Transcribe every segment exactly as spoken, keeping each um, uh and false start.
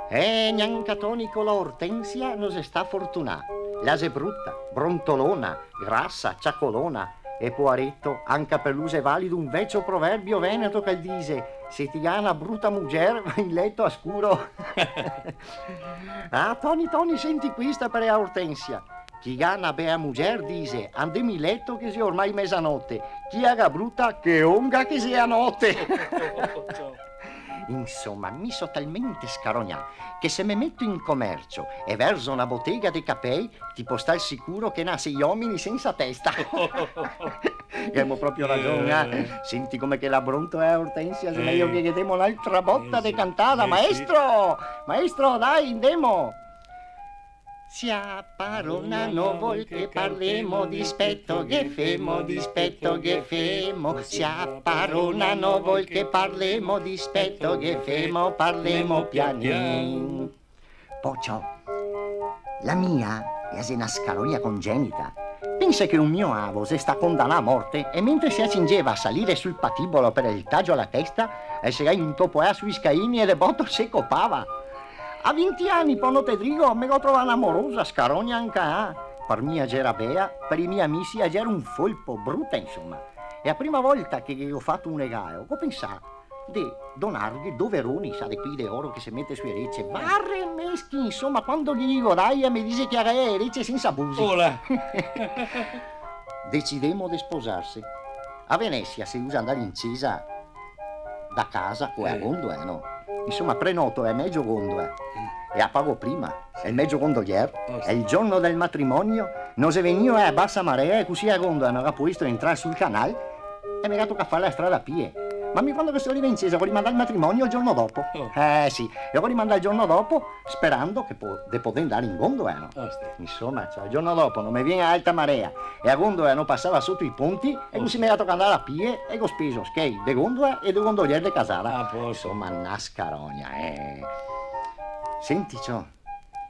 Eh, gnanca Toni co la Ortensia no xe stà fortunà. La xe bruta, brontolona, grasa, ciacolona, e poareto, anca par lu xe valido un vecio proverbio veneto che el dixe: "Se ti ga na bruta muger, va in leto a scuro." Ah, Toni, Toni, senti questa par la Ortensia. Chi ga na bea muger, dixe, andemo in leto che xe ormai mesanote. Chi la ga bruta, che onga che xe la note. Insoma, mi so talmente scarognà che se me meto in comercio e verzo na botega de capei, ti pol star sicuro che nase i omini sensa testa. Gavemo proprio ragion, eh? Eh. Senti come che la brontola, eh, Ortensia, xe mejo che ghe demo n'altra bota de cantada. Eh, sì. Maestro! Maestro, dai, ndemo! Se a parona no vol che parlemo, dispeto ghe femo, dispeto ghe femo. Se a parona no vol che parlemo, dispeto ghe femo, parlemo pianin. Po ciò, la mia la xe na scarogna congenita. Pensa che un mio avo xe stà condanà a morte e mentre se acingeva a salire sul patibolo par el tagio a la testa, el se ga intopoà sui scaini e de boto se copava. A vinti ani, po no te digo, me go trovà na morosa, scarogna anca ela. Par mi la gera bea, par i miei amisi la gera un folpo, bruta insoma. E a prima volta che ghe go fato un regalo, go pensà de donarghe do veroni, sa, de quei de oro che se mete sui rece. Varemeschi, insoma, quando ghe li go dai, la me dixe che la ga le rece sensa busi. Ola! Decidemo de sposarse. A Venesia se usa andar in cesa da casa co la, eh, gondola, no? Insoma, prenoto la mejo gondola, eh, e la pago prima, el mejo gondolier, e el giorno del matrimonio no xe vegnù la basa marea e cusì la gondola no ga poesto entrar sul canal e me ga tocà far la strada a pie. Ma mi quando che so rivà in cesa go rimandà el matrimonio el giorno dopo. Oh. Eh, sì, e go rimandà el giorno dopo sperando che po-, de poder andar in gondola, no? Oh, sì. Insoma, ciò, el giorno dopo no me vien l'alta marea e la gondola no pasava soto i ponti e cusì me ga tocà andar a pie e go speso schei de gondola e de gondolier de casada. A posto. Insoma, na scarogna, eh. Senti, ciò,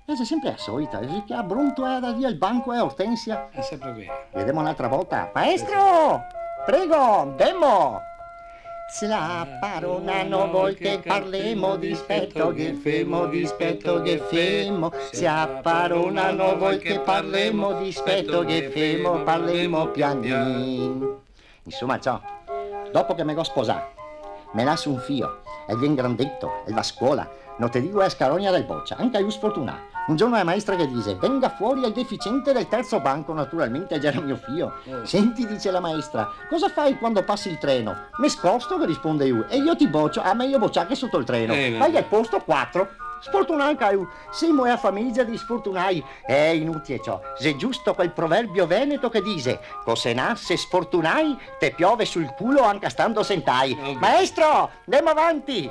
e xe sempre la solita, xe che la brontola da via el banco a la Ortensia. Xe sempre quela. Vedemo n'altra volta. Maestro! Prego, ndemo! Se la parona no vol che parlemo, dispeto ghe femo, dispeto ghe femo. Se la parona no vol che parlemo, dispeto ghe femo, parlemo pianin. Insoma, ciò, dopo che me go sposà, me nase un fio, el vien grandeto, el va a scola, no te digo, xe la scarogna del bocia, anca lu sfortunà. Un giorno la maestra ghe dixe: "Venga fuori il deficiente del terzo banco", naturalmente el gera mio fio. Eh. "Senti", dixe la maestra, "cosa fai quando passa il treno?" "Me scosto", ghe risponde lu, "e io ti bocio." "Ah, mejo bociarghe soto el treno." Eh, va al posto quatro. Sfortunà anca lu. Semo la famegia dei sfortunai. Eh, inutile ciò, xe giusto quel proverbio veneto che dixe: "Co se nase sfortunai, te piove sul culo anca stando sentai." Ok. Maestro, ndemo avanti!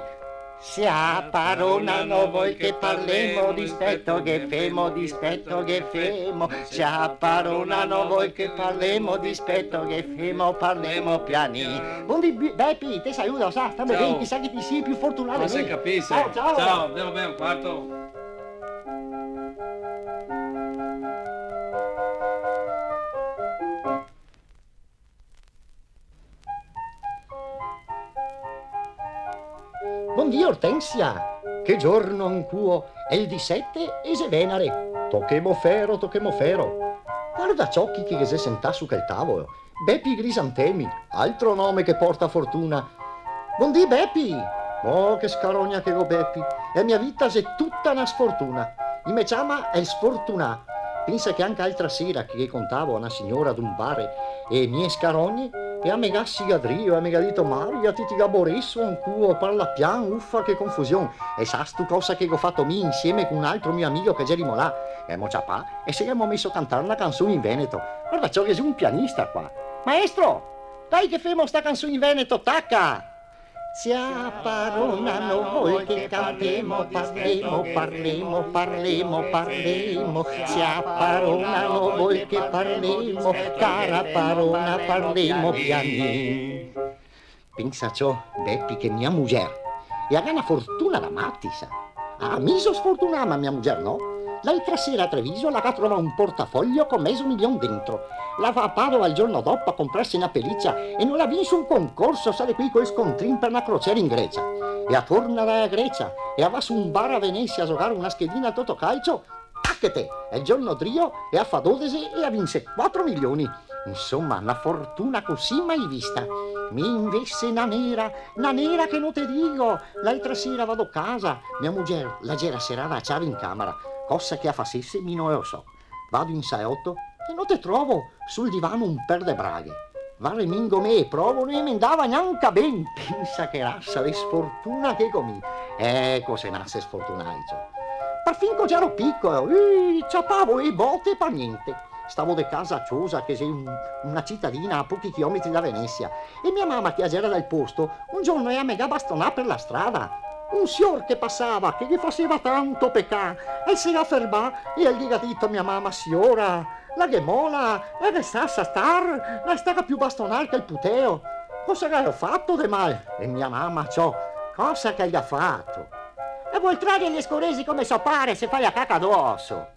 Se la parona no vol che parlemo, dispeto ghe femo, dispeto ghe femo. Se la parona no vol che parlemo, dispeto ghe femo, parlemo pianin. Bondì, Bi-, Bepi, te saludo, sa, sta ben, ciao. Chisà che ti si pì fortunà de mi. Ma se capise. Ciao, ciao. Ciao, ndemo ben, quarto. Bondì, Ortensia! Che giorno ancuo? Xe el disete e xe venare. Tochemo fero, tochemo fero. Varda ciò chi che xe sentà su quel tavolo. Bepi Grisantemi, altro nome che porta fortuna. Bondì, Bepi! Oh, che scarogna che go, Bepi! La mia vita xe tuta na sfortuna. I me ciama el sfortunà. Pensa che anca l'altra sera che ghe contavo a na signora d'un bar e mie scarogne, e la me ga sigadrio, la me ga dito: "Maria, ti, ti ga boreso ancuo, parla pian, ufa, che confusion." E sastu cosa che go fato mi insieme co un altro mio amigo che gerimo là? Gavemo ciapà e se gavemo meso a cantar na canson in veneto. Varda ciò che xe un pianista qua. Maestro, dai che femo sta canson in veneto, taca! Se a parona no vol che cantemo, parlemo, parlemo, parlemo, parlemo. Se a parona no vol che parlemo, cara parona, parlemo pianin. Pensa ciò, Bepi, che mia muger la ga na fortuna da mati, sa. Ah, mi so sfortunà, ma mia muger no. L'altra sera a Treviso la ga trovà un portafoglio co mezo milion dentro. La va a Padova el giorno dopo a comprarse na pelicia e no la vinse un concorso, sa, de quei col scontrin per na crociera in Grecia. E a torna da Grecia e a va su un bar a Venesia a zogar una schedina al Totocalcio, tachete! E el giorno drio e a fa dodese e a vinse quatro milioni. Insoma, na fortuna cusì mai vista. Mi invese na nera, na nera che no te digo. L'altra sera vado casa, mia muger la gera serada a ciave in camera, cosa che a fasese mi no lo so. Vado in saloto e no te trovo sul divano un per de braghe. Va remingo me e provo, no me ndava gnanca ben. Pensa che rasa de sfortuna che go mi. Eco, se nase sfortunai, ciò. Parfin co gero picolo, eh, ciapavo e bote par gnente. Stavo de casa a Ciosa, che xe un, una citadina a pochi chilometri da Venesia, e mia mama, che a gera del posto, un giorno ea me ga bastonà per la strada. Un sior che pasava, che ghe faseva tanto pecà, el se ga fermà e el ghe ga dito a mia mama: "Siora, la ghe mola, la ghe sasa star, no sta più bastonar quel puteo." "Cosa che go fato de mal?" E mia mama, ciò, cosa che el ga fato? E vol trare le scoresi come so pare, se fa la caca doso.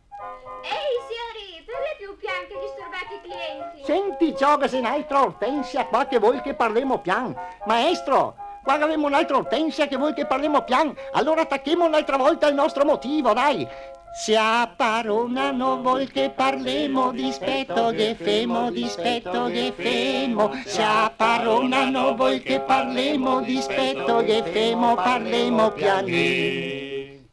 Ehi, siori, parlè più pian che disturbate i clienti. Senti, ciò, che xe n'altra Ortensia qua che vol che parlemo pian. Maestro, qua gavemo n'altra Ortensia che vol che parlemo pian. Alora tachemo n'altra volta el nostro motivo, dai. Se a parona no vol che parlemo, dispeto ghe femo, dispeto ghe femo. Se a parona no vol che parlemo, dispeto ghe femo, parlemo pianin.